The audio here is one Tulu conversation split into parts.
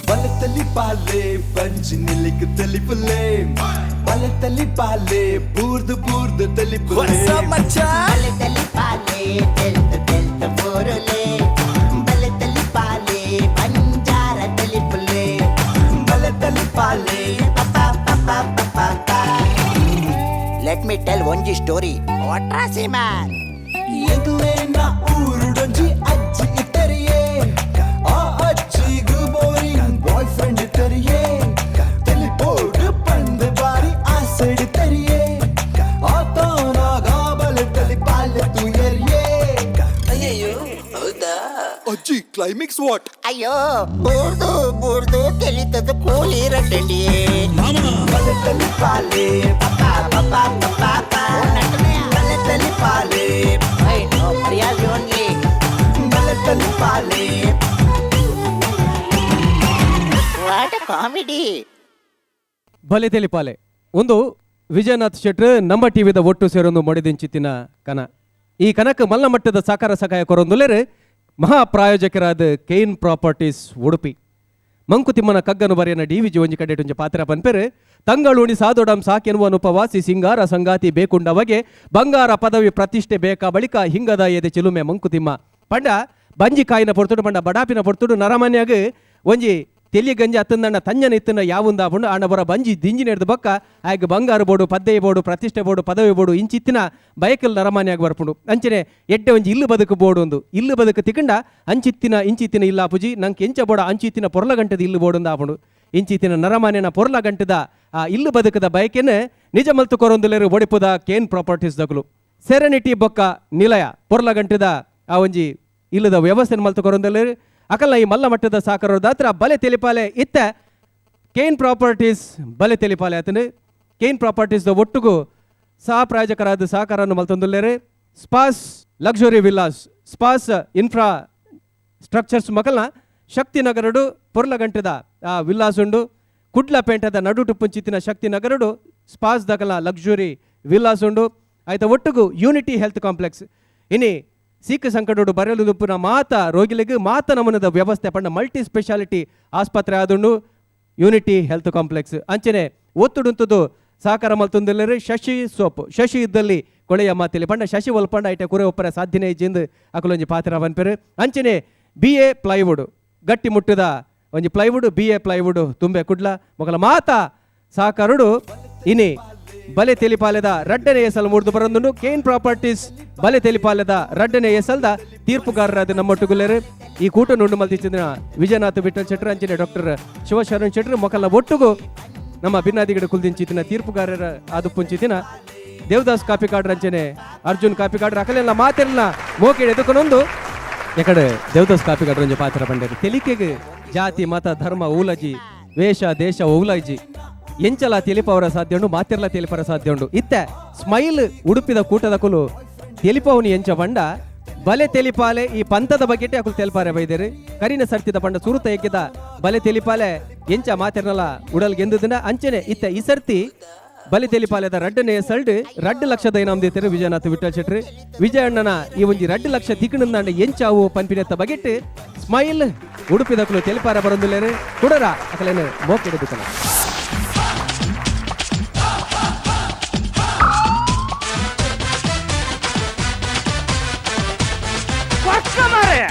ಬಲತಲಿ ಪಾಲೆ ಬಂಜಿ ನಿಲ್ಲಿಕ್ ತಲಿಪುಲೆ ಬಲತಲಿ ಪಾಲೆ ಬೂರ್ದು ಬೂರ್ದು ತಲಿಪುಲೆ ಬಲತಲಿ ಪಾಲೆ ತೆಲ್ತ ತೆಲ್ತ ಬೋರುಲೆ ಬಲತಲಿ ಪಾಲೆ ಬಂಜಾರ ತಲಿಪುಲೆ ಬಲತಲಿ ಪಾಲೆ let me tell ಒಂಜಿ ಸ್ಟೋರಿ ವಾಟ್ರಾಸಿ ಮ್ಯಾನ್ ಎಂಕ್ಲೇನ ಊರುಡೊಂಜಿ ಅಜ್ಜಿ ಇತ್ತರಿಯೇ ಆ ಅಜ್ಜಿಗು boring boy friend ಇತ್ತರಿಯೇ ತೆಲಿಪೋಡು ಪಂದು ಬಾರಿ ಆಸೆಡು ತರಿಯೇ ಆತನಾಗ ಬಲೆ ತಲಿ ಪಾಲೆ ತುಯರಿಯೇ ಅಜ್ಜಿ ಕ್ಲೈಮ್ಯಾಕ್ಸ್ what? ಅಯ್ಯೋ ಬೂರ್ದು ಬೂರ್ದು ತೆಲಿತದ ಕೂಲಿ ರಡ್ಡಿ ಬಲತಲಿ ಪಾಲೆ ಬಲತಲಿ ಪಾಲೆ ಮರ್ಯಾದೆ ಓನ್ಲಿ ಬಲತಲಿ ಪಾಲೆ what comedy. ಬಲೆ ತೆಲಿಪಾಲೆ ಒಂದು ವಿಜಯನಾಥ್ ಶೆಟ್ರ್ ನಮ್ಮ ಟಿವಿದ ಒಟ್ಟು ಸೇರೊಂದು ಮಡಿದಿಂಚಿತ್ತಿನ ಕನ. ಈ ಕನಕ ಮಲ್ಲ ಮಟ್ಟದ ಸಾಕಾರ ಸಹಾಯ ಕೊರೊಂದುಲೇರು ಮಹಾ ಪ್ರಾಯೋಜಕರಾದ ಕೇನ್ ಪ್ರಾಪರ್ಟೀಸ್ ಉಡುಪಿ. ಮಂಕುತಿಮ್ಮನ ಕಗ್ಗನು ಬರೆಯನ ಡಿ ವಿಜಿ ಒಂಜಿ ಕಡೆಟುಂಜಿ ಪಾತ್ರ ಪನ್ಪೆರು ತಂಗಳೂಣಿ ಸಾದೊಡಂ ಸಾಕೆನ್ನುವ ಉಪವಾಸಿ ಸಿಂಗಾರ ಸಂಗಾತಿ ಬೇಕುಂಡವಗೆ ಬಂಗಾರ ಪದವಿ ಪ್ರತಿಷ್ಠೆ ಬೇಕಾ ಬಳಿಕ ಹಿಂಗದ ಎದೆ ಚಿಲುಮೆ ಮಂಕುತಿಮ್ಮ. ಪಂಡ ಬಂಜಿ ಕಾಯಿನ ಪೊರ್ತುಡು ಪಂಡ ಬಡಾಪಿನ ಪೊರ್ತುಡು ನರಮಾನ್ಯಾಗ ಒಂಜಿ ತೆಲಿ ಗಂಜಿ ಅತ್ತಂದಣ್ಣ ತಂಜನ ಇತ್ತನ ಯಾವುಂದ ಪಂಡು ಆಂಡ ಬರ ಬಂಜಿ ದಿಂಜಿ ನೆಡ್ದು ಬಕ್ಕ ಆಗ ಬಂಗಾರ ಬೋಡು ಪದ್ದೆಯ ಬೋಡು ಪ್ರತಿಷ್ಠೆ ಬೋಡು ಪದವಿ ಬೋಡು ಇಂಚಿತ್ತಿನ ಬಯಕಲ್ ನರಮಾನ್ಯಾಗ ಬರ್ಪುಂಡು. ಅಂಚನೆ ಎಡ್ಡೆ ಒಂಜಿ ಇಲ್ಲು ಬದುಕು ಬೋಡು ಒಂದು ಇಲ್ಲು ಬದುಕು ತಿಕ್ಕಂಡ ಅಂಚಿತ್ತಿನ ಇಂಚಿತ್ತಿನ ಇಲ್ಲ ಪುಜಿ ನಂಗೆ ಎಂಚ ಬೋಡ ಅಂಚಿತ್ತಿನ ಪೊರ್ಲ ಗಂಟದ ಇಲ್ಲು ಬೋಡು ಆಪುಂಡು. ಇಂಚಿತ್ತಿನ ನರಮಾನ್ಯನ ಪೊರ್ಲ ಗಂಟದ ಆ ಇಲ್ಲು ಬದುಕದ ಬಯಕೆನೆ ನಿಜ ಮಲ್ತು ಕೊರೊಂದುಲೇರು ಒಡಿಪುದ ಕೇನ್ ಪ್ರಾಪರ್ಟೀಸ್ ದಗುಲು. ಸೆರೆನಿಟಿ ಬೊಕ್ಕ ನಿಲಯ ಪೊರ್ಲ ಗಂಟದ ಆ ಒಂಜಿ ಇಲ್ಲದ ವ್ಯವಸ್ಥೆ ಮಲ್ತು ಕೊರೊಂದುಲೇರು ಅಕಲ್ಲ ಈ ಮಲ್ಲ ಮಟ್ಟದ ಸಾಕರೋದಾತ್ರ ಬಲೆ ತೆಲಿಪಾಲೆ ಇತ್ತ ಕೇನ್ ಪ್ರಾಪರ್ಟೀಸ್ ಬಲೆ ತೆಲಿಪಾಲೆ ಆತನು. Kane properties the ಒಟ್ಟುಗು ಸಹ ಪ್ರಾಯೋಜಕರಾದ ಸಹಕಾರವನ್ನು ಮಲ್ತೊಂದುಲ್ಲೇರು spas luxury villas spas infra structures ಮಕಲ್ನ ಶಕ್ತಿ ನಗರಡು ಪೊರ್ಲಗಂಟದ ಆ ವಿಲ್ಲಾಸ್ ಉಂಡು. ಕುಡ್ಲ ಪೇಂಟದ ನಡುಟು ಪುಂಚಿತ್ತಿನ ಶಕ್ತಿ ನಗರಡು ಸ್ಪಾಸ್ ದಕಲ ಲಕ್ಸುರಿ ವಿಲ್ಲಾಸ್ ಉಂಡು. ಆಯ್ತ ಒಟ್ಟುಗು unity health complex ಇನಿ ಸೀಕ ಸಂಕಟೋಡು ಬರೆಯಲು ದುಪ್ಪುನ ಮಾತ ರೋಗಿಲಿಗೆ ಮಾತ ನಮೂನದ ವ್ಯವಸ್ಥೆ ಪಂಡ ಮಲ್ಟಿ ಸ್ಪೆಷಾಲಿಟಿ ಆಸ್ಪತ್ರೆ ಆದುಂಡು unity health complex. ಅಂಚನೆ ಒತ್ತುಡುಂತುದು ಸಹಕಾರ ಮಲ್ತೊಂದಿಲ್ಲರಿ ಶಶಿ ಸೋಪ್ ಶಶಿ ಇದ್ದಲ್ಲಿ ಕೊಳೆಯ ಮಾತಿಲಿ ಪಂಡ ಶಶಿ ಒಲ್ಪಂಡ ಐಟೆ ಕುರೆ ಒಪ್ಪರ ಸಾಧ್ಯನೇ ಇಜ್ಜಿಂದು ಅಕಲೊಂಜಿ ಪಾತ್ರ ಪನ್ಪೆರು. ಅಂಚನೆ B A plywood ಗಟ್ಟಿ ಮುಟ್ಟದ ಒಂಜಿ plywood B A plywood ತುಂಬೆ ಕುಡ್ಲ ಮೊಗಲ ಮಾತ ಸಹಕಾರುಡು ಇನಿ ಬಲೆ ತೆಲಿಪಾಲೆದ ರಡ್ಡನೆ ಎಸಲ್ ಮೂಡ್ದು ಬರೊಂದುಂಡು. ಕೇನ್ ಪ್ರಾಪರ್ಟೀಸ್ ಬಲೆ ತೆಲಿಪಾಲೆದ ರಡ್ಡನೆ ಎಸಲ್ದ ತೀರ್ಪುಗಾರರಾದ ನಮ್ಮೊಟ್ಟುಗುಲ್ಲೇರು. ಈ ಕೂಟ ನುಂಡು ಮಲ್ತಿಚ್ಚಿನ ವಿಜಯನಾಥ್ ವಿಠಲ್ ಶೆಟ್ರು ಅಂಚನೆ ಡಾಕ್ಟರ್ ಶಿವಶರಣ್ ಶೆಟ್ರು ಮೊಕಲ ಒಟ್ಟುಗು ನಮ್ಮ ಭಿನ್ನಾದಿಗಡ ಕುಲ್ದಿಂಚಿತ್ತಿನ ತೀರ್ಪುಗಾರರ ಆದು ಪುಂಚಿತಿನ ದೇವದಾಸ್ ಕಾಪಿಕಾಡ್ರ ಅಂಚನೆ ಅರ್ಜುನ್ ಕಾಪಿಕಾಡ್ರ ಅಕಲೆಲ್ಲ ಮಾತೆಲ್ಲ ಮೋಕೆಡ್ ಎದುಕೊನೊಂದು ಎಕಡೆ ದೇವದಾಸ್ ಕಾಪಿಕಾಡ್ರ ಒಂಜಿ ಪಾತ್ರ ಪಂಡೇರು. ತೆಲಿಕೆಗೆ ಜಾತಿ ಮತ ಧರ್ಮ ಊಲಜಿ ವೇಷ ದೇಶ ಊಲಜಿ ಎಂಚಲ ತೆಲಿಪವರ ಸಾಧ್ಯ ಉಂಡು ಮಾತಿರ್ಲ ತೆಲಿಪರ ಸಾಧ್ಯ ಉಂಡು. ಇತ್ತೆ ಸ್ಮೈಲ್ ಉಡುಪಿದ ಕೂಟದ ಕುಲು ತೆಲಿಪವನಿ ಎಂಚ ಪಂಡ ಬಲೆ ತೆಲಿಪಾಲೆ ಈ ಪಂಥದ ಬಗ್ಗೆ ಅಕುಲು ತೆಲಿಪಾರೆ ಬೈದೇರು. ಕರಿನ ಸರ್ತಿದ ಪಂಡ ಸುರುತ ಎಕ್ಕಿದ ಬಲೆ ತೆಲಿಪಾಲೆ ಎಂಚ ಮಾತಿರ್ನಲ ಉಡಲ್ ಗೆಂದುದಿನ ಅಂಚನೆ ಇತ್ತ ಈ ಸರ್ತಿ ಬಲಿ ತೆಲಿಪಾಲೆದ ರಡ್ಡನೆ ಸಲ್ಡ್ 2 ಲಕ್ಷದ ಇನಾಮ್ ದೇತರು ವಿಜಯನಾಥ್ ವಿಠಲ್ ಶೆಟ್ರು. ವಿಜಯ ಅಣ್ಣನ ಈ ಒಂಜಿ 2 ಲಕ್ಷ ತಿಕ್ಕಣಂದಾಂಡ ಎಂಚಾವು ಪಂಪಿನೆತ್ತ ಬಗೆಟ್ ಸ್ಮೈಲ್ ಉಡುಪಿದಕುಲು ತೆಲಿಪಾರ ಬರೊಂದುಲ್ಲೇರು ಕುಡರ ಅಕಲೇನು ಮೋಕೆಡುತ್ತನ. ಕೊಕ್ಕ ಮಾರಾಯ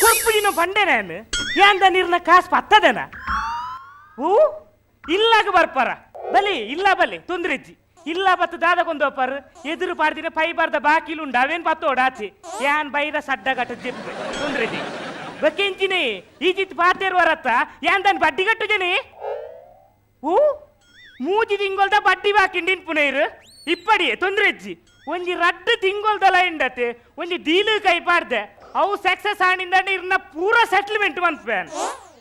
ಕೊರ್ಪುಜಿನ ಪಂಡೆನೇನು ಯಾಂದ ನೀರ್ನ ಕಾಸು ಪತ್ತದೇನ ಹೂ ಇಲ್ಲಾಗ ಬರ್ಪಾರ ಬಲಿ ಇಲ್ಲ ಬಲಿ ತೊಂದ್ರೆಜ್ಜಿ ಇಲ್ಲ ಬತ್ತು ದಾದ ಕೊಂದೋಪಾರ ಎದುರು ಪಾಡ್ದಿನ ಪೈಬಾರ್ದ ಬಾಕಿಲು ಉಂಡು ಅವೇನ್ ಪತ್ತೋಡ ಆಚೆ ಯಾನ್ ಬೈದ ಸಡ್ಡ ಗಟ್ಟ ಜಿಪ್ಪೆ ತೊಂದ್ರೆಜ್ಜಿ ಬಕೆಂಚಿನಿ ಈ ಜಿತ್ ಪಾತೇರುವರತ್ತ ಯಾನ್ ದನ್ ಬಡ್ಡಿ ಕಟ್ಟು ಜನಿ ಹೂ ಮೂಜಿ ತಿಂಗೊಲ್ದ ಬಡ್ಡಿ ಬಾಕಿಂಡಿನ್ ಪುನೇರು ಇಪ್ಪಡಿ ತೊಂದ್ರೆಜ್ಜಿ ಒಂಜಿ ರಡ್ಡು ತಿಂಗೊಲ್ದಲ ಇಂಡತೆ ಒಂಜಿ ಡೀಲು ಕೈ ಪಾಡ್ದೆ ಅವು ಸಕ್ಸಸ್ ಆಣಿಂದ ಇರ್ನ ಪೂರ ಸೆಟ್ಲ್ಮೆಂಟ್ ಮನ್ಪೇನ್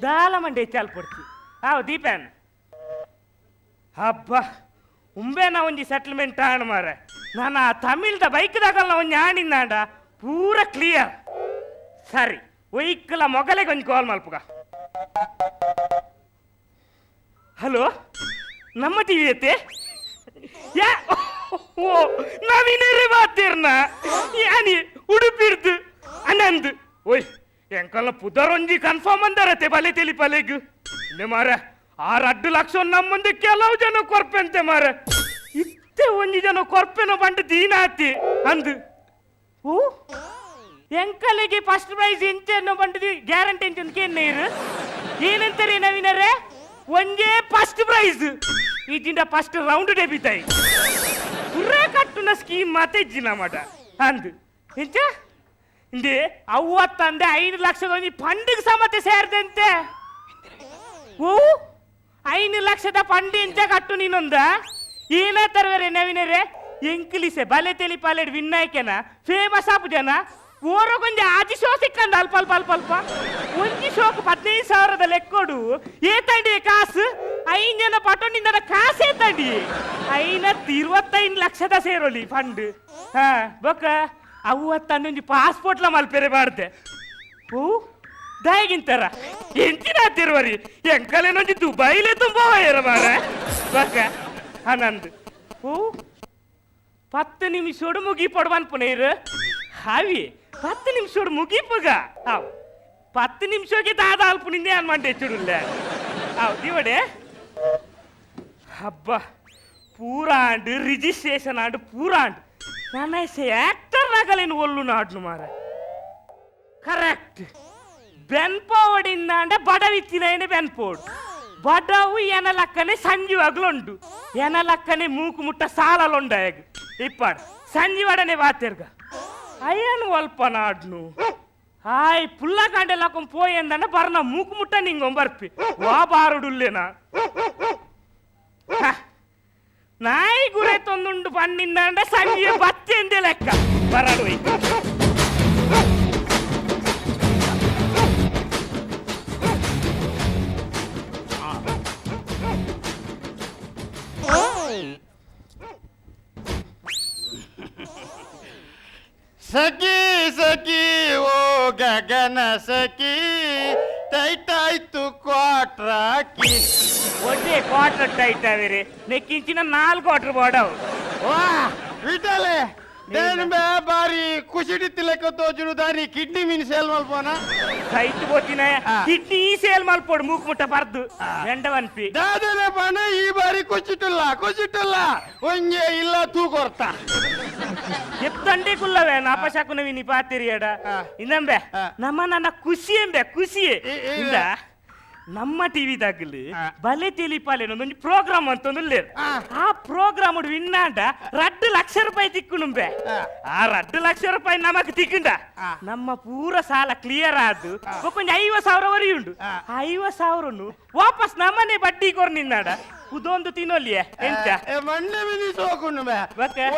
ದಾಲ ಮಂಡೆ ಚಾಲ್ ಪೊಡ್ತಿ ಆವ್ ದೀಪೇನ್ ಹಬ್ಬ ಉಂಬೇನ ಒಂಜಿ ಸೆಟ್ಲ್ಮೆಂಟ್ ಆಣ್ ಮಾರೆ ನಾನು ಆ ತಮಿಳ್ದ ಬೈಕ್ ದಾಗಲ್ನ ಒಂಜಿ ಆಣಿಂದಾಂಡ ಪೂರ ಕ್ಲಿಯರ್. ಸರಿ ಒಯ್ಕಲ ಮೊಗಲೆಗೆ ಒಂಜಿ ಕಾಲ್ ಮಲ್ಪುಗ. ಹಲೋ ನಮ್ಮ ಟಿವಿ ಐತೆ ಯಾ ಓ ನವೀನರೇ ಮಾತೇರ್ನ ಯಾನಿ ಉಡುಪಿರ್ದು ಅನಂದ್ ಓಯ್ ಎಂಕಲ್ನ ಪುದರೊಂಜಿ ಕನ್ಫರ್ಮ್ ಅಂದಾರತೆ ಬಲೆ ತೆಲಿಪಲೆಗ್ ಮಾರ ಆ ರಡ್ಡು ಲಕ್ಷ ನಮ್ಮಂದು ಕೆಲವು ಜನ ಕೊರ್ಪೆಂತೆ ಮಾರ ಇತ್ತೆ ಒಂಜಿ ಜನ ಕೊರ್ಪೆನ ಬಂಡು ದೀನಾತಿ ಅಂದು ಓ ಎಂಕಲಿಗೆ ಫಸ್ಟ್ ಪ್ರೈಸ್ ಇಂಚೆನ್ನು ಬಂಡಿದಿ ಗ್ಯಾರಂಟಿ ಇಂಚ ಕೇನ್ ಏನಂತಾರೆ ನವೀನರೇ ಒಂಜೇ ಫಸ್ಟ್ ಪ್ರೈಸ್ ಈಜಿಂದ ಫಸ್ಟ್ ರೌಂಡ್ ಡೆಬಿತಾಯಿ ಪುರ ಕಟ್ಟುನ ಸ್ಕೀಮ್ ಮಾತೆ ಇಜ್ಜಿನ ಮಟ ಅಂದು ಎಂಚ ಇಂದೆ ಅವ್ವತ್ತಂದೆ 5 ಲಕ್ಷದ ಒಂಜಿ ಫಂಡಿಗೆ ಸಮತೆ ಸೇರಿದಂತೆ ಓ 5 ಲಕ್ಷದ ಫಂಡ್ ಇಂಚ ಕಟ್ಟು ನೀನೊಂದ ಏನ ತರುವರೆ ನವೀನರೇ ಎಂಕ್ಲಿಸೆ ಬಲೆ ತೆಲಿ ಪಾಲೆಡ್ ವಿನ್ನಾಯ್ಕೆನ ಫೇಮಸ್ ಆಪು ಜನ ಓರೋ ಕೊಂಜ ಆಜಿ ಶೋ ಸಿಕ್ಕಂದ ಅಲ್ಪ ಅಲ್ಪ ಅಲ್ಪ ಅಲ್ಪ ಒಂಜಿ ಶೋಕ್ 15,000 ಲೆಕ್ಕೊಡು ಏತಂಡಿ ಕಾಸು 5 ಜನ ಪಟೊಂಡಿಂದ ಕಾಸು ಏತಂಡಿ 5 25 ಲಕ್ಷದ ಸೇರೋಲಿ ಫಂಡ್ ಹಾ ಬೊಕ್ಕ ಅವ್ವತ್ತಂದೊಂಜಿ ಪಾಸ್ಪೋರ್ಟ್ಲ ಮಲ್ಪೆರೆ ಬಾರ್ದೆ ಓ ದಾಯಗಿಂತಾರ ಎಂಚಿನ ತಿರುವರಿ ಎಂಕಲೇನೊಂಜಿ ದುಬೈಲೆ ತುಂಬ ಮಾರ ಬೊಕ್ಕ ಆನಂದ್ ಓ 10 ನಿಮಿಷೋಡು ಮುಗಿಪೊಡು ಪನ್ಪುನೇರು ಹಾವಿ 10 ನಿಮಿಷೋಡು ಮುಗಿಪುಗ ಆವ್ 10 ನಿಮಿಷಕ್ಕೆ ದಾದ ಅಲ್ಪುನಿಂದೆ ಅನ್ ಮಂಡೆ ಚುಡುಲ್ಲ ಆವ್ ದಿವಡೆ ಹಬ್ಬ ಪೂರ ಆಂಡ್ ರಿಜಿಸ್ಟ್ರೇಷನ್ ಆಂಡ್ ಪೂರ ಆಂಡ್ ನನ್ನ ಆಕ್ಟರ್ ನಗಲೇನು ಒಲ್ಲು ನಾಡ್ನು ಮಾರ ಕರೆಕ್ಟ್ ಬೆನ್ಪೋವಡಿಂದ ಅಂಡ ಬಡವಿತ್ತಿನ ಬೆನ್ಪೋಡು ಬಡವು ಎನಲಕ್ಕನೆ ಸಂಜೀವಾಗ್ಲುಂಡು ಎನಲಕ್ಕನೆ ಮೂಕು ಮುಟ್ಟ ಸಾಲಲುಂಡಾಗ ಇಪ್ಪಾಡು ಸಂಜೀವಡನೆ ಬಾತಿರ್ಗ ಅಯ್ಯನು ಒಲ್ಪ ನಾಡ್ನು ಹಾಯ್ ಪುಲ್ಲ ಕಾಂಡೆಲ್ಲಕೊಂಡ್ ಪೋಯಂದನ ಬರ್ನ ಮೂಕು ಮುಟ್ಟ ನಿಂಗೊಂಬರ್ಪಿ ವಾ ಬಾರುಡುಲ್ಲೇನಾ ನಾಯಿ ಗುರೆ ತೊಂದುಂಡು ಪನ್ನಿಂದ ಸಂಜೆ ಬತ್ತೆಂದೆ ಲೆಕ್ಕ ಬರಡು ಸಖಿ ಸಖಿ ಓ ಗಗನ ಸಖಿ ಟೈಟಾಯ್ತು ಕ್ವಾಟ್ರಾಕಿ ಒಡ್ಡೆ ಕ್ವಾಟ್ರ್ ಟೈಟ್ ಆವಿರಿ ನೆಕ್ಕಿಂಚಿನ 4 ಕ್ವಾಟ್ರ್ ಬೋಡವು ವಾ ವಿಟಲೆ ದೇನ್ ಬೇ ಬಾರಿ ಖುಷಿಡಿತ್ತಿ ಲೆಕ್ಕ ತೋಜುನು ದಾರಿ ಕಿಡ್ನಿ ಮೀನ್ ಸೇಲ್ ಮಲ್ಪೋನ ಸೈಟ್ ಬೋತಿನ ಕಿಡ್ನಿ ಸೇಲ್ ಮಲ್ಪೋಡು ಮೂಕು ಮುಟ್ಟ ಪರ್ದು ಎಂಡವನ್ಪಿ ದಾದನೆ ಪಣ ಈ ಬಾರಿ ಖುಷಿಟಿಲ್ಲ ಖುಷಿಟಿಲ್ಲ ಒಂಜೆ ಇಲ್ಲ ತೂ ಕೊರ್ತ ಎತ್ತಂಡಿ ಕುಲ್ಲವೇ ನಾಪಶಕುನ ವಿನಿ ಪಾತಿರಿಯಡ ಇಂದಂಬೆ ನಮ್ಮ ನನ್ನ ಖುಷಿ ಎಂಬೆ ಖುಷಿ ಇಂದ ನಮ್ಮ ಟಿವಿ ದಾಗಲಿ ಬಲೆ ತೆಲಿಪಾಲೆ ಒಂದೊಂದು ಪ್ರೋಗ್ರಾಮ್ ಅಂತ ಆ ಪ್ರೋಗ್ರಾಮ್ ವಿನ್ನಾಂಡ 2 ಲಕ್ಷ ರೂಪಾಯಿ ತಿಕ್ಕುನುಂಬೆ ಆ 2 ಲಕ್ಷ ರೂಪಾಯಿ ನಮಕ್ ತಿಕ್ಕುಂಡ ನಮ್ಮ ಪೂರ ಸಾಲ ಕ್ಲಿಯರ್ ಆದು ಕೊಂಚ 50,000 ವರಿ ಉಂಡು 50,000 ವಾಪಸ್ ನಮ್ಮನೆ ಬಡ್ಡಿ ಕೊರ್ ನಿನ್ನಾಡ ಉದೊಂದು ತಿನ್ನೊಲ್ಲಿಯೇ ಎಂತ ಮಣ್ಣೆ ಮಿನಿ ಸೋಕುಂಡು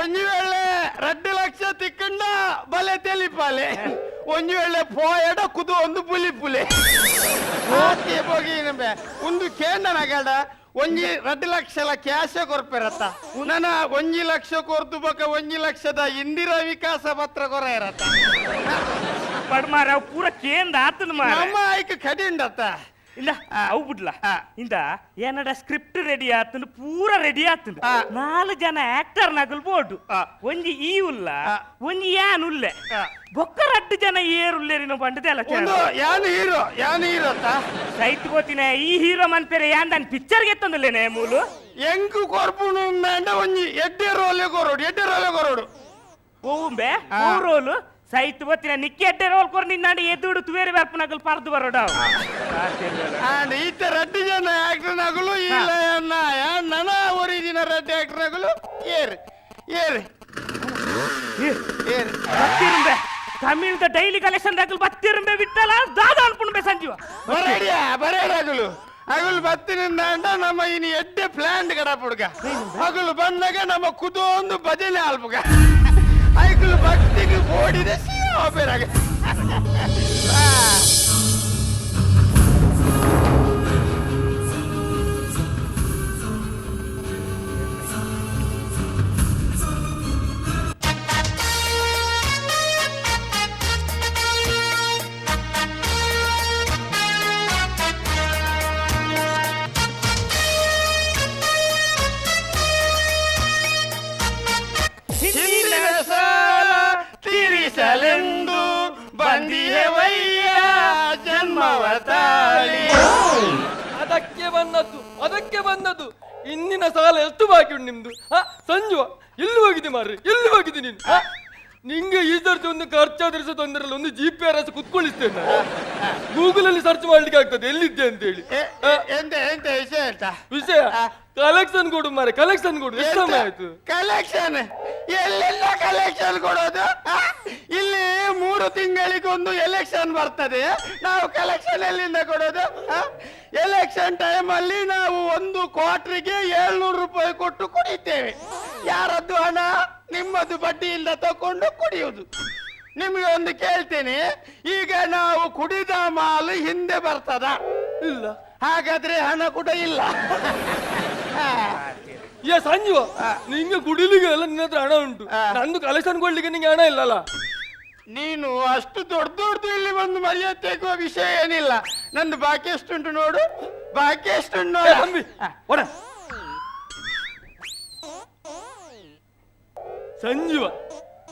ಒಂಜಿ ವೇಳೆ 2 ಲಕ್ಷ ತಿಕ್ಕಂಡ ಬಲೆ ತೆಲಿಪಾಲೆ ಒಂಜಿ ವೇಳೆ ಪೋಯಡ ಕುದು ಒಂದು ಪುಲಿ ಪುಲಿ ಒಂದು ಕೇಂದ್ರ ಒಂಜಿ 2 ಲಕ್ಷ ಕ್ಯಾಶ ಕೊರ್ಪೆರತ್ತ ನನ್ನ 1 ಲಕ್ಷ ಕೊರ್ತು ಬೊಕ 1 ಲಕ್ಷದ ಇಂದಿರಾ ವಿಕಾಸ ಪತ್ರ ಕೊರ ಇರತ್ತ ಪಡ್ಮಾರ ಪೂರ ಕೇಂದ್ರ ಆತನ ಮಾರ ನಮ್ಮ ಆಯ್ಕೆ ಕಡಿಂಡತ್ತ ಇಲ್ಲ ಅವು ಬಿಡ್ಲ ಇಂದ ಏನಡ ಸ್ಕ್ರಿಪ್ಟ್ ರೆಡಿ ಆತಂದು ಪೂರ ರೆಡಿ ಆತಂದು 4 ಜನ ಆಕ್ಟರ್ ನಗಲ್ ಬೋರ್ಡು ಒಂಜಿ ಈ ಉಲ್ಲ ಒಂಜಿ ಯಾನ್ ಉಲ್ಲೆ ಬೊಕ್ಕ 2 ಜನ ಏರುಲ್ಲೇರಿನ ಬಂಡದೆಲ್ಲ ಯಾನು ಹೀರೋ ಯಾನು ಹೀರೋ ಸೈತ್ ಗೋತಿನ ಈ ಹೀರೋ ಮನ್ಪೇರೆ ಯಾನ್ ದಾನ್ ಪಿಕ್ಚರ್ ಗೆತ್ತೊಂದುಲ್ಲೇನೆ ಮೂಲು ಎಂಕು ಕೊರ್ಪುನು ಒಂಜಿ ಎಡ್ಡೆ ರೋಲೆ ಕೊರೋಡು ಎಡ್ಡೆ ರೋಲೆ ಕೊರೋಡು ಓಂಬೆ ಓ ರೋಲು ಸೈತ್ ಬತ್ತಿನ ನಿಕ್ಕಿ ಎಡ್ಡೆ ರೋಲ್ ಕೊರ್ ನಿನ್ನಾಂಡ ಎದ್ದುಡು ತುವೇರಿ ಬರ್ಪನಗಲ್ ಪರ್ದು ಬರೋಡ ಅಂಡ್ ಈತ 2 ಜನ ಆಕ್ಟರ್ ನಗಲು ಇಲ್ಲ ನನ್ನ ಒರಿಜಿನ 2 ಆಕ್ಟರ್ ನಗಲು ಏರ್ ಏರ್ ಏರ್ ಬತ್ತಿರುಂಬೆ ತಮಿಳ್ದ ಡೈಲಿ ಕಲೆಕ್ಷನ್ ದಾಗಲು ಬತ್ತಿರುಂಬೆ ಬಿಟ್ಟಲ್ಲ ದಾದ ಅನ್ಪುಂಬೆ ಸಂಜೀವ ಬರಡಿಯ ಬರಡಿ ಅಗಲು ಅಗಲು ಬತ್ತಿನಿಂದ ನಮ್ಮ ಇನಿ ಎಡ್ಡೆ ಪ್ಲಾನ್ ಕಡಪುಡ್ಗ ಅಗಲು ಬಂದಾಗ ನಮ್ಮ ಕುದೊಂದು ಭಜನೆ ಆಲ್ಪುಗ ಐಕುಲು ಭಕ್ತಿಗೆ ಬೋಡಿದೆ ಸೀರಾಗ ತೀರಿಸಲೆಂದು ಇಂದಿನ ಸಾಲ ಎಷ್ಟು ಬಾಕಿ ಉಂಟು ನಿಮ್ದು? ಸಂಜುವ ಎಲ್ಲಿ ಹೋಗಿದೆ ಮಾರ್ರೆ, ಎಲ್ಲಿ ಹೋಗಿದೆ ನೀನು? ನಿಂಗೆ ಈ ಸರ್ತಿ ಒಂದು ಖರ್ಚಾದ್ರೆ ಸಹ ತೊಂದರೆ ಇಲ್ಲ, ಒಂದು ಜಿ ಪಿ ಆರ್ ಎಸ್ ಕುತ್ಕೊಳ್ಳಿಸ್ತೇನೆ ನಾನು. ಗೂಗಲ್ ಅಲ್ಲಿ ಸರ್ಚ್ ಮಾಡ್ಲಿಕ್ಕೆ ಆಗ್ತದೆ ಎಲ್ಲಿದ್ದೆ ಅಂತ ಹೇಳಿ. ಎಂತ ಎಂತ ವಿಷಯ ಎಂತ ವಿಷಯ? ಕಲೆಕ್ಷನ್ ಕೊಡು ಮಾರ್ರೆ, ಕಲೆಕ್ಷನ್ ಕೊಡು. ಎಷ್ಟು ಸಮಯ ಆಯ್ತು? ಕಲೆಕ್ಷನ್ ಎಲ್ಲೆಲ್ಲ ಕಲೆಕ್ಷನ್ ಕೊಡೋದು? ಇಲ್ಲಿ 3 ತಿಂಗಳಿಗೊಂದು ಎಲೆಕ್ಷನ್ ಬರ್ತದೆ, ನಾವು ಕಲೆಕ್ಷನ್ ಎಲ್ಲಿಂದ ಕೊಡೋದು? ಎಲೆಕ್ಷನ್ ಟೈಮ್ ಅಲ್ಲಿ ನಾವು ಒಂದು ಕ್ವಾರ್ಟರ್ಗೆ 700 ರೂಪಾಯಿ ಕೊಟ್ಟು ಕುಡಿತೇವೆ. ಯಾರದ್ದು ಹಣ? ನಿಮ್ಮದು ಬಡ್ಡಿಯಿಂದ ತಕೊಂಡು ಕುಡಿಯುವುದು. ನಿಮಗೆ ಒಂದು ಕೇಳ್ತೇನೆ, ಈಗ ನಾವು ಕುಡಿದ ಮಾಲು ಹಿಂದೆ ಬರ್ತದ? ಇಲ್ಲ. ಹಾಗಾದ್ರೆ ಹಣ ಕೂಡ ಇಲ್ಲ. ಏ ಸಂಜೀವ, ನಿಂಗೆ ಕುಡಿಲಿಕ್ಕೆ ಎಲ್ಲ ನಿನ್ನ ಹತ್ರ ಹಣ ಉಂಟು, ನಂದು ಕಲೆಕ್ಷನ್ ಕೊಡ್ಲಿಕ್ಕೆ ನಿಂಗೆ ಹಣ ಇಲ್ಲಲ್ಲ. ನೀನು ಅಷ್ಟು ದೊಡ್ಡ ದೊಡ್ಡದು ಇಲ್ಲಿ ಬಂದು ಮರ್ಯಾದೆ ತೆಗುವ ವಿಷಯ ಏನಿಲ್ಲ. ನಂದು ಬಾಕಿ ಎಷ್ಟುಂಟು ನೋಡು, ಬಾಕಿ ಎಷ್ಟುಂಟು ನೋಡು. ತಂಬಿ, ಒಡ. ಸಂಜೀವ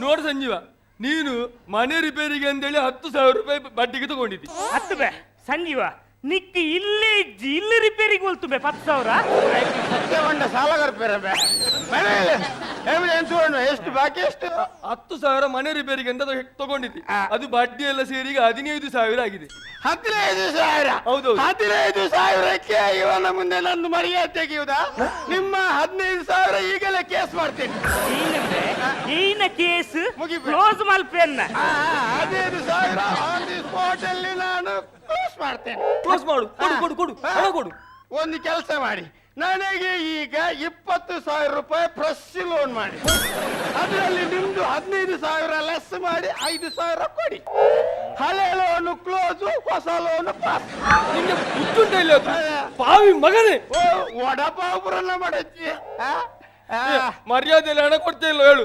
ನೋಡು, ಸಂಜೀವ ನೀನು ಮನೆ ರಿಪೇರಿಗೆ ಅಂತೇಳಿ 10,000 ರೂಪಾಯಿ ಬಡ್ಡಿಗೆ ತಗೊಂಡಿದ್ದಿ. ಹತ್ತು ಬೇ ಸಂಜೀವ, ನಿಕ್ಕಿ ಇಲ್ಲೇ ಇಜ್ಜಿ, ಇಲ್ಲಿ ರಿಪೇರಿಗೆ ಹೋಲ್ತು ಬೇ 10,000. ಸತ್ಯವಂಡ ಸಾಲ ಎಷ್ಟು ಬಾಕಿ? ಎಷ್ಟು? 10,000 ಮನೆ ರಿಪೇರಿಗೆ ಅಂತ ತಗೊಂಡಿದ್ದಿ, ಅದು ಬಡ್ಡಿ ಎಲ್ಲ ಸೇರಿ ಈಗ 15,000 ಆಗಿದೆ. 15,000? ಹೌದು. 15,000ಕ್ಕೆ ಇವನ ಮುಂದೆ ನಂದು ಮರ್ಯಾದೆ ತೆಗೆಯುವುದಾ? ನಿಮ್ಮ 15,000 ಈಗಲೇ ಕೇಸ್ ಮಾಡ್ತೇನೆ. ಈನ ಕೇಸ್ ಕ್ಲೋಸ್ ಮಲ್ಪೆನ್ನ. 15,000 ಆನ್ the spot ಅಲ್ಲಿ ನಾನು ಕ್ಲೋಸ್ ಮಾಡ್ತೇನೆ. ಕ್ಲೋಸ್ ಮಾಡು, ಕೊಡು ಕೊಡು ಕೊಡು, ಹಣ ಕೊಡು. ಒಂದು ಕೆಲಸ ಮಾಡಿ, ನನಗೆ ಈಗ 20,000 ರೂಪಾಯಿ ಫ್ರೆಶ್ ಲೋನ್ ಮಾಡಿ, ಅದರಲ್ಲಿ ನಿಮ್ದು 15,000 ಲೆಸ್ ಮಾಡಿ 5,000 ಕೊಡಿ. ಹಳೆ ಲೋನು ಕ್ಲೋಸು, ಹೊಸ ಲೋನು ಪಾಸ್. ನಿಂಗೆ ಹುಚ್ಚುಂಟ ಇಲ್ಲ ಪಾವಿ ಮಗನೇ? ವಡಪಾವ್ ಪುರನ್ನ ಮಾಡಚ್ಚಿ ಮರ್ಯಾದೆಯಲ್ಲಿ ಹಣ ಕೊಡ್ತಾ ಇಲ್ಲ ಹೇಳು.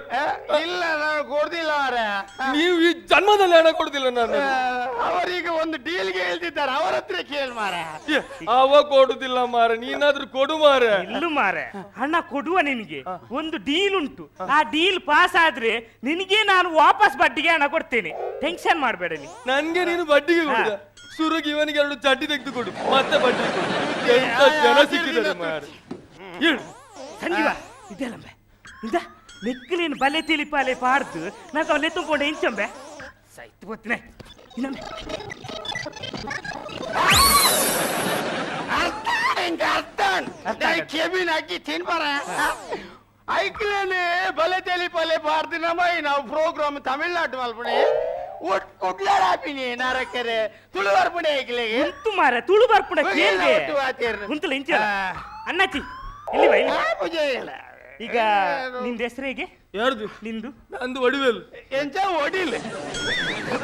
ಇಲ್ಲ, ನಾನು ಕೊಡುದಿಲ್ಲ ಮಾರ್ರೆ. ನೀವು ಈ ಜನ್ಮದಲ್ಲಿ ಹಣ ಕೊಡುದಿಲ್ಲ ನಾನು. ಅವರೀಗ ಒಂದು ಡೀಲ್ಗೆ ಹೇಳ್ತಿದ್ದಾರೆ, ಅವರ ಹತ್ರ ಕೇಳಿ ಮಾರ. ಅವ ಕೊಡುದಿಲ್ಲ ಮಾರ, ನೀನಾದ್ರೂ ಕೊಡು ಮಾರ. ಇಲ್ಲ ಮಾರೆ, ಹಣ ಕೊಡುವ ನಿನಗೆ ಒಂದು ಡೀಲ್ ಉಂಟು. ಆ ಡೀಲ್ ಪಾಸ್ ಆದ್ರೆ ನಿನಗೆ ನಾನು ವಾಪಸ್ ಬಡ್ಡಿಗೆ ಹಣ ಕೊಡ್ತೇನೆ, ಟೆನ್ಷನ್ ಮಾಡಬೇಡ ನೀ. ನನ್ಗೆ ನೀನು ಬಡ್ಡಿಗೆ ಕೊಡುದ? ಸುರುಗಿ ಇವನಿಗೆ 2 ಚಡ್ಡಿ ತೆಗೆದು ಕೊಡು, ಮತ್ತೆ ಬಡ್ಡಿ ಕೊಡು. ಎಂತ ಜನ ಸಿಕ್ಕಿದ್ದಾರೆ ಮಾರ. ಹೇಳು ಸಂಜೀವ, ಇದೆಲ್ಲಂಬೆ ಇಂದ ನೆಕ್ಕಲೇನು ಬಲೆ ತಿಳಿಪಾಲೆ ಪಾಡ್ದು నాకు ಅವಳೆ ತುಂಬಿಕೊಂಡೆ ಇಂಚಂಬೆ ಸೈತ್ ಗೊತ್ತಿನ. ಇನ್ನೊಮ್ಮೆ ಕೆಬಿನ್ ಹಾಕಿ ತಿನ್ಬಾರ ಐಕ್ಲೇನೆ ಬಲೆ ತಿಳಿಪಾಲೆ ಪಾಡ್ದು ನಮ್ಮ ನಾವು ಪ್ರೋಗ್ರಾಮ್ ತಮಿಳ್ನಾಡು ಮಲ್ಪಣೆ ಕುಡ್ಲಾಡಾಪಿನಿ ನಾರಕ್ಕರೆ ತುಳು ಬರ್ಪುಣೆ ಐಕ್ಲೆಗೆ ಉಂತು ಮಾರ ತುಳು ಬರ್ಪುಣ ಕೇಳ್ದೆ ಉಂತಲ ಇಂಚ ಅಣ್ಣಾಚಿ ಇಲ್ಲಿ ಬಾ ಇಲ್ಲಿ. ಈಗ ನಿಂದ ಹೆಸರು ಹೇಗೆ? ಯಾರ್ದು? ನಿಂದು. ನಂದು ಒಡಿವೇಲು. ಎಂಚ ಒಡಿಲ್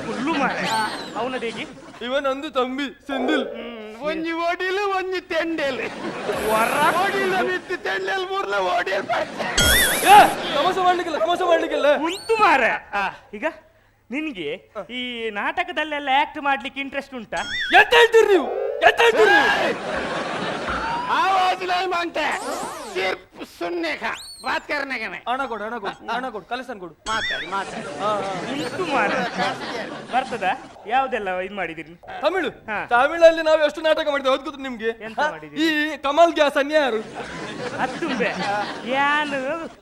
ಫುಲ್ಲು ಮಾರ. ಅವನದು ಹೇಗೆ? ಇವ ನಂದು ತಂಬಿ ಸೆಂದಿಲ್. ಒಂಜಿ ಒಡಿಲು ಒಂಜಿ ತೆಂಡೆಲ್. ಒಡಿಲ ಬಿತ್ತು ತೆಂಡೆಲ್ ಮೂರ್ಲ ಒಡಿಲ್. ತಮಾಷೆ ಮಾಡ್ಲಿಕ್ಕಿಲ್ಲ, ತಮಾಷೆ ಮಾಡ್ಲಿಕ್ಕಿಲ್ಲ. ಉಂಟು ಮಾರ. ಈಗ ನಿನ್ಗೆ ಈ ನಾಟಕದಲ್ಲೆಲ್ಲ ಆಕ್ಟ್ ಮಾಡ್ಲಿಕ್ಕೆ ಇಂಟ್ರೆಸ್ಟ್ ಉಂಟಾ? ಎಂತ ಹೇಳ್ತೀರಿ ನೀವು? ಎಂತ ಹೇಳ್ತೀರಿ? आवाज नहीं मांगते, सिर्फ सुनने का, बात करने का नहीं. ಹಣ ಕೊಡು, ಹಣ ಕೊಡು, ಹಣ ಕೊಡು, ಕಲೆಕ್ಷನ್ ಕೊಡು. ಮಾತಾಡಿ ಮಾತಾಡಿ. ಉಂಟು ಮಾರ. ಬರ್ತದ? ಯಾವುದೆಲ್ಲ ಇದು ಮಾಡಿದಿರಿ? ತಮಿಳು. ತಮಿಳಲ್ಲಿ ನಾವು ಎಷ್ಟು ನಾಟಕ ಮಾಡಿದ್ದೇವೆ ಅದು ಗೊತ್ತು ನಿಮ್ಗೆ? ಈ ಕಮಲ್ ಗ್ಯಾಸ್ ಅನ್ ಯಾರು? ಅತ್ತುಂಬೆ ಯಾನು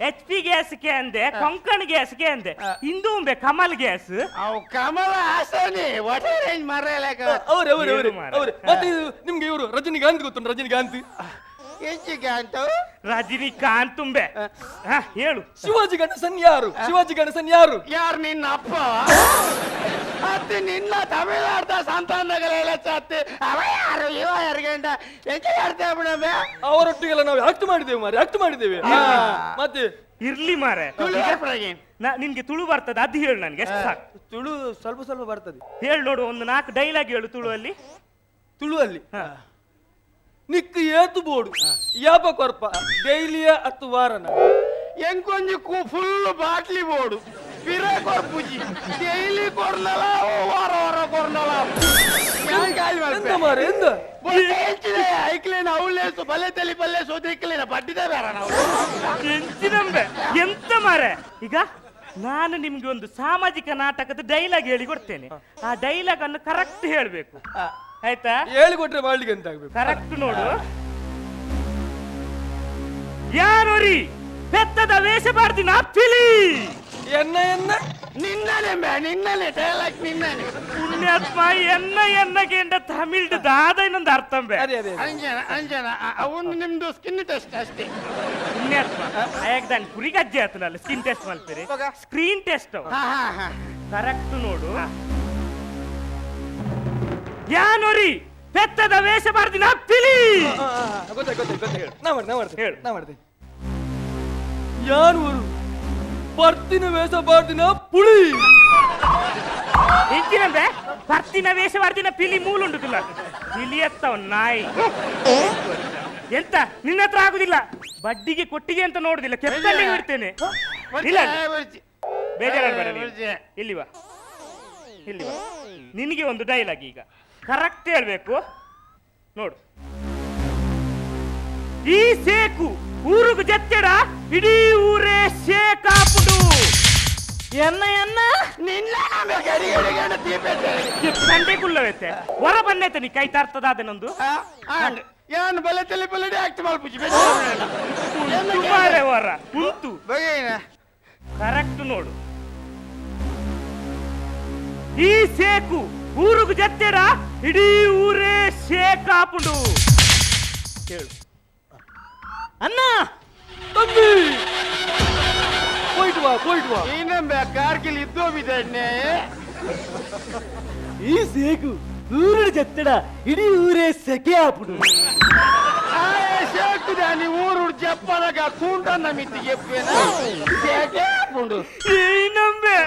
ಎಚ್ ಪಿ ಗ್ಯಾಸ್ ಕೆ ಅಂದೆ, ಕೊಂಕಣ್ ಗ್ಯಾಸ್ ಕೆ ಅಂದೆ, ಇಂದು ಕಮಲ್ ಗ್ಯಾಸ್. ಅವು ಕಮಲ ಹಾಸನಿ ಒಟರೇಂಜ್ ಮರಲಕ. ಅವರೇ ಅವರೇ ಅವರೇ ಅವರೇ. ಮತ್ತೆ ನಿಮ್ಗೆ ಇವರು ರಜನಿಕಾಂತ್ ಗೊತ್ತು? ರಜನಿಕಾಂತ್. ಎಂಚಿಕಾಂತ್? ರಜನಿಕಾಂತ್ ತುಂಬೆ ಹೇಳು. ಶಿವಾಜಿ ಗಣೇಶನ್ ಯಾರು? ಶಿವಾಜಿ ಗಣೇಶನ್ ಯಾರು? ಯಾರು ನಿನ್ನ ಅಪ್ಪ? ಅತ್ತೆ ನಿನ್ನ ತಮಿಳ್ನಾಡ್ದ ಸಂತಾನಗಳೆಲ್ಲ ಚಾತೆ ಅವ ಯಾರು ಇವ ಯಾರಿಗಂಡ ಎಂಚ ಯಾರ್ದೆ ಬಿಡಬೆ. ಅವರೊಟ್ಟಿಗೆಲ್ಲ ನಾವು ಆಕ್ಟ್ ಮಾಡಿದ್ದೇವೆ ಮಾರೆ, ಆಕ್ಟ್ ಮಾಡಿದ್ದೇವೆ. ಮತ್ತೆ ಇರ್ಲಿ ಮಾರೆ. ನಿನ್ಗೆ ತುಳು ಬರ್ತದೆ ಅದು ಹೇಳು ನನ್ಗೆ, ಎಷ್ಟು ಸಾಕು. ತುಳು ಸ್ವಲ್ಪ ಸ್ವಲ್ಪ ಬರ್ತದೆ. ಹೇಳು ನೋಡು, ಒಂದು 4 ಡೈಲಾಗ್ ಹೇಳು ತುಳುವಲ್ಲಿ. ತುಳುವಲ್ಲಿ ನಿಕ್ ಏತು ಬೋಡು ಯಾಪ ಕೊರ್ಪ ಡೈಲಿಯ 10 ವಾರನ ಎಂಕೊಂಜಿ ಫುಲ್ ಬಾಟ್ಲಿ ಬೋಡು ಪಿರ ಕೊರ್ಪುಜಿ ಡೈಲಿ ಕೊರ್ನಲ ವಾರ ವಾರ ಕೊರ್ನಲ. ಎಂತ ಮಾರೆ ಎಂತ ಐಕ್ಲೇನ ಅವಳೇ ಬಲ್ಲೆ ತಲಿ ಬಲ್ಲೆ ಸೋದಿಕ್ಲೇನ ಬಡ್ಡಿದ ಬೇಡ ನಾವು ಎಂಚಿನಂಬೆ ಎಂತ ಮಾರೆ. ಈಗ ನಾನು ನಿಮ್ಗೆ ಒಂದು ಸಾಮಾಜಿಕ ನಾಟಕದ ಡೈಲಾಗ್ ಹೇಳಿ ಕೊಡ್ತೇನೆ, ಆ ಡೈಲಾಗ್ ಅನ್ನು ಕರೆಕ್ಟ್ ಹೇಳ್ಬೇಕು ಆಯ್ತಾ? ಹೇಳಿಕೊಟ್ರೆ ಮಾಡ್ಲಿಕ್ಕೆ ಎಂತ ಆಗ್ಬೇಕು? ಕರೆಕ್ಟ್ ನೋಡು. ಯಾರೊರಿ ಪೆತ್ತದ ವೇಷ ಮಾಡ್ದಿನ ಪಿಲಿ. ಎನ್ನ ಎನ್ನ ನಿನ್ನನೆ ಬೇ, ನಿನ್ನನೆ ಡೈಲಾಗ್ ನಿನ್ನನೆ. ಪುಣ್ಯಾತ್ಮ ಎನ್ನ ಎನ್ನಗೇಂಡ ತಮಿಳ್ ದಾದ ಇನ್ನೊಂದು ಅರ್ಥ ಬೇ. ಅದೇ ಅದೇ ಅದೇ. ಅಂಜನ ಅಂಜನ ಅವನು ನಿಮ್ದು ಸ್ಕಿನ್ ಟೆಸ್ಟ್ ಅಷ್ಟೇ. ಪುಣ್ಯಾತ್ಮ ಅಯಾಗ ಕುರಿಗಜ್ಜೆ ಆತನಲ್ಲ ಸ್ಕಿನ್ ಟೆಸ್ಟ್ ಮಾಡ್ತೀರಿ, ಸ್ಕ್ರೀನ್ ಟೆಸ್ಟ್. ಹಾ ಹಾ ಹಾ ಕರೆಕ್ಟ್ ನೋಡು. ಯಾನೊರಿ ಪೆತ್ತದ ವೇಷ ಮಾಡ್ದಿನ ಪಿಲಿ. ಗೊತ್ತಾಯ್ತು ಗೊತ್ತಾಯ್ತು ಗೊತ್ತಾಯ್ತು. ನಾ ಮಾಡ್ದೆ ನಾ ಮಾಡ್ದೆ ಹೇಳು. ನಾ ಮಾಡ್ದೆ. ಯಾರು ಬರ್ತಿನ ವೇಷ ಬಾರ್ದಿನ ಪುಳಿ. ಎಂಚಿನಂದ್ರೆ ಬರ್ತಿನ ವೇಷ ಮಾಡ್ದಿನ ಪಿಲಿ ಮೂಲುಂಡುದಿಲ್ಲ, ಪಿಲಿ ಎತ್ತವ ನಾಯಿ. ಎಂತ ನಿನ್ನ ಹತ್ರ ಆಗುದಿಲ್ಲ, ಬಡ್ಡಿಗೆ ಕೊಟ್ಟಿಗೆ ಅಂತ ನೋಡುದಿಲ್ಲ, ಕೆತ್ತಲ್ಲಿ ಬಿಡ್ತೇನೆ. ಇಲ್ಲ ಬೇಜಾರಾಗಬೇಡ ನೀನು. ಇಲ್ಲಿ ಬಾ ಇಲ್ಲಿ ಬಾ, ನಿನಗೆ ಒಂದು ಡೈಲಾಗ್ ಈಗ ಕರೆಕ್ಟ್ ಹೇಳ್ಬೇಕು ನೋಡು. ಈ ಸೇಕು ಊರುಗು ಜತ್ತೆಡ ಇಡೀ ಊರೇ ಶೇಕಾಪುಡು. ಎನ್ನ ಎನ್ನ ನಿನ್ನ ತಂದೆ ಗುಲ್ಲವೈತೆ ಹೊರ ಬಂದೈತೆ ನೀ ಕೈ ತರ್ತದಾದ ನಂದು. ಏನು ಬಲೆ ತಲೆ ಬಲೆ ಆಕ್ಟ್ ಮಲ್ಪುಜಿ ಸುಮಾರೇ ಹೊರ ಉಂಟು. ಬಗೆಯಿನ ಕರೆಕ್ಟ್ ನೋಡು. ಈ ಸೇಕು ಊರುಗು ಜತ್ತೆಡ ಇಡೀ ಊರೇ ಶೇಕಾಪುಡು. ಹೇಳು ಅಣ್ಣ. ತಮ್ಮಿ ಹೋಯ್ತು ಬಾ ಹೋಯ್ತು ಬಾ. ಇನ್ನೊಮ್ಮೆ ಕಾರ್ಗಿಲ್ ಇದ್ದೋ ಬಿದ್ದಣ್ಣೆ. ಈ ಸೇಕು ಊರುಡು ಜತ್ತಡ ಇಡೀ ಊರೇ ಸೆಕೆ ಆಪುಡು. ಶೇಕುದಾನಿ ಊರು ಜಪ್ಪನಗ ಕೂಂಟನ್ನ ಮಿತ್ತಿಗೆ ಶೇಕೆ ಆಪುಂಡು. ಏನಂಬೆ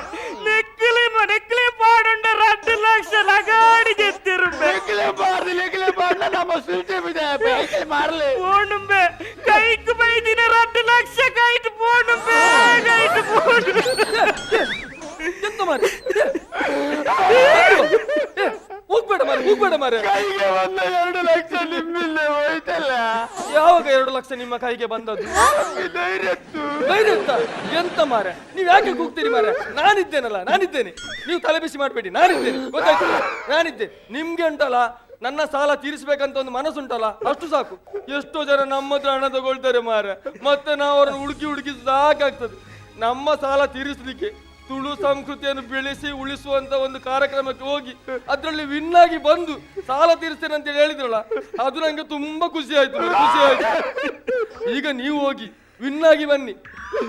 ನೆಕ್ಲಿ ನೆಕ್ಲಿ ಪಾಡುಂಡ 2 ಲಕ್ಷ ಲಗಾಡಿ ಜೆತ್ತಿರುಂಬೆ. ಲೆಕ್ಲೆ ಬಾರ್ದು ಲೆಕ್ಲೆ ಬಾರ್ದ ನಮ್ಮ ಸುಲ್ಟೆ ಬಿದ್ದ ಬೇಕೆ ಮಾರ್ಲೆ போணும்பே கைக்கு பைதின 2 ಲಕ್ಷ ಕೈಟ್ போணும்பே ಕೈಟ್ போಣು. ಎಂತ ಮಾರೆ ಹೋಗ್ಬೇಡ ಮಾರೆ ಹೋಗ್ಬೇಡ ಮಾರೆ. ಕೈಗೆ ಬಂದ 2 ಲಕ್ಷ ನಿಮ್ಮಿಂದ ಹೋಯ್ತಲ್ಲ. ಯಾವಾಗ 2 ಲಕ್ಷ ನಿಮ್ಮ ಕೈಗೆ ಬಂದದ್ದು? ಧೈರ್ಯ ಇತ್ತು. ಧೈರ್ಯ ಇತ್ತ? ಎಂತ ಮಾರೆ ನೀವು ಯಾಕೆ ಕೂಗ್ತೀರಿ ಮಾರೆ? ನಾನಿದ್ದೇನಲ್ಲ ನಾನಿದ್ದೇನೆ, ನೀವು ತಲೆ ಬಿಸಿ ಮಾಡಬೇಡಿ, ನಾನಿದ್ದೇನೆ ಗೊತ್ತಾಯ್ತು, ನಾನಿದ್ದೇನೆ. ನಿಮ್ಗೆ ಉಂಟಲ್ಲ ನನ್ನ ಸಾಲ ತೀರಿಸ್ಬೇಕಂತ ಒಂದು ಮನಸ್ಸುಂಟಲ್ಲ ಅಷ್ಟು ಸಾಕು. ಎಷ್ಟೋ ಜನ ನಮ್ಮ ಹತ್ರ ಹಣ ತಗೊಳ್ತಾರೆ ಮಾರೆ, ಮತ್ತೆ ನಾವು ಅವರನ್ನು ಹುಡುಕಿ ಹುಡುಕಿ ಸಾಕಾಗ್ತದೆ. ನಮ್ಮ ಸಾಲ ತೀರಿಸಲಿಕ್ಕೆ ತುಳು ಸಂಸ್ಕೃತಿಯನ್ನು ಬೆಳೆಸಿ ಉಳಿಸುವಂತ ಒಂದು ಕಾರ್ಯಕ್ರಮಕ್ಕೆ ಹೋಗಿ ಅದರಲ್ಲಿ ವಿನ್ ಆಗಿ ಬಂದು ಸಾಲ ತೀರಿಸ್ತೇನೆ ಅಂತ ಹೇಳಿದ್ರಲ್ಲ, ಅದು ನಂಗೆ ತುಂಬಾ ಖುಷಿ ಆಯ್ತು ಖುಷಿ ಆಯ್ತು. ಈಗ ನೀವು ಹೋಗಿ ವಿನ್ ಆಗಿ ಬನ್ನಿ,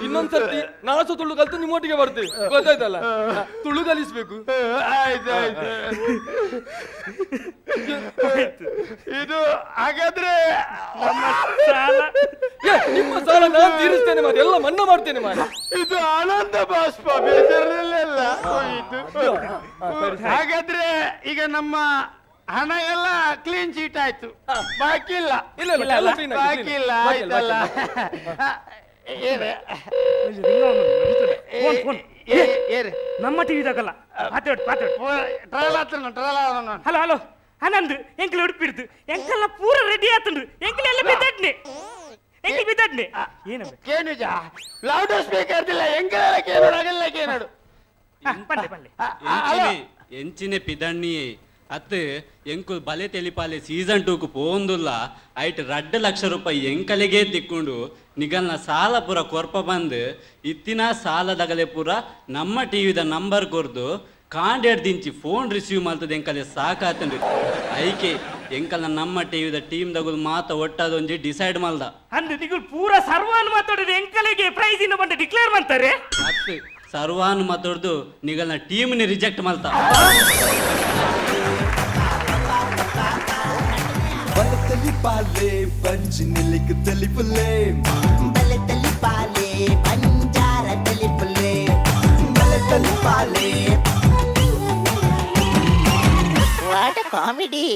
ಇನ್ನೊಂದ್ಸರ್ತಿ ನಾಸು ತುಳು ಕಲ್ತು ನಿಮ್ಮೊಟ್ಟಿಗೆ ಬರ್ತೇವೆ ಗೊತ್ತಾಯ್ತಲ್ಲ. ತುಳು ಕಲಿಸ್ಬೇಕು. ಆಯ್ತು ಆಯ್ತು. ಇದು ಹಾಗಾದ್ರೆ ನಿಮ್ಮ ಸಾಲ ನಾನು ತೀರಿಸ್ತೇನೆ ಮಾರೆ, ಎಲ್ಲ ಮನ್ನಾ ಮಾಡ್ತೇನೆ ಮಾರೆ. ಇದು ಆನಂದ ಬಾಷ್ಪ ಬೇಜಾರಲ್ಲೆಲ್ಲ ಹೋಯಿತು. ಹಾಗಾದ್ರೆ ಈಗ ನಮ್ಮ ಹಣ ಎಲ್ಲ ಕ್ಲೀನ್ ಚೀಟ್ ಆಯ್ತು, ಬಾಕಿ ಇಲ್ಲ. ಇಲ್ಲ ಇಲ್ಲ ಬಾಕಿ ಇಲ್ಲ ಆಯ್ತಲ್ಲ. ನಮ್ಮ ಟಿವಿದಾಗಲ್ಲ. ಹಲೋ ಹಲೋ ಆನಂದ್ ಎಂಕಲ್ ಉಡುಪಿಡ್ದು ಎಂಕೆಲ್ಲ ಪೂರ ರೆಡಿ ಆತಂಡ್ರು, ಎಂಕಲ್ ಎಲ್ಲ ಬಿದ್ದಡ್ನೆ ಎಂಕಲ್ ಬಿದ್ದಡ್ನೆ. ಏನಂಬೆ ಕೇನುಜ ಲೌಡ್ ಸ್ಪೀಕರ್ ಇಲ್ಲ, ಎಂಕಲೆಲ್ಲ ಕೇನೋಡು ಅಗಲ್ಲ ಕೇನೋಡು. ಪಲ್ಲೆ ಪಲ್ಲೆ ಎಂಚಿನೆ ಪಿದಣ್ಣಿ ಅತ್ ಎಂಕು ಬಲೆ ತೆಲಿಪಾಲೆ ಸೀಸನ್ 2 ಪೋಂದುಲ್ಲ ಐಟ್ 2 ಲಕ್ಷ ರೂಪಾಯಿ ಎಂಕಲಿಗೆ ತಿಕ್ಕೊಂಡು ನಿಗಲ್ನ ಸಾಲ ಪೂರ ಕೊರ್ಪ ಬಂದು ಇತ್ತಿನ ಸಾಲದಗಲೆ ಪೂರ ನಮ್ಮ ಟಿವಿದ ನಂಬರ್ ಕೊರ್ದು ಕಾಂಡೇಡ್ ದಿಂಚಿ ಫೋನ್ ರಿಸೀವ್ ಮಾಡ್ತದೆ ಎಂಕಲೆ ಸಾಕಾತಂಡ್ರಿ. ಐಕೆ ಎಂಕಲ್ನ ನಮ್ಮ ಟಿವಿದ ಟೀಮ್ ದಗುಲ್ ಮಾತ ಒಟ್ಟಾದೊಂಜಿ ಡಿಸೈಡ್ ಮಲ್ದ ಅಂದ್ ನಿಗುಲ್ ಪೂರ ಸರ್ವಾನ್ ಮಾತಾಡಿದ್ರೆ ಎಂಕಲಿಗೆ ಪ್ರೈಸ್ ಇನ್ನು ಬಂದು ಡಿಕ್ಲೇರ್ ಮಾಡ್ತಾರೆ. ಅತ್ ಸರ್ವಾನ್ ಮಾತಾಡ್ದು ನಿಗಲ್ನ ಟೀಮ್ని ರಿಜೆಕ್ಟ್ ಮಲ್ತ. ಬಲತಲಿ ಪಾಲೆ ಬಂಜಿ ನಿಲ್ಲಿಕ್ ತೆಲಿಪುಲೆ, ಬಲತಲಿ ಪಾಲೆ ಬಂಜಾರ ತೆಲಿಪುಲೆ, ಬಲತಲಿ ಪಾಲೆ. What a comedy.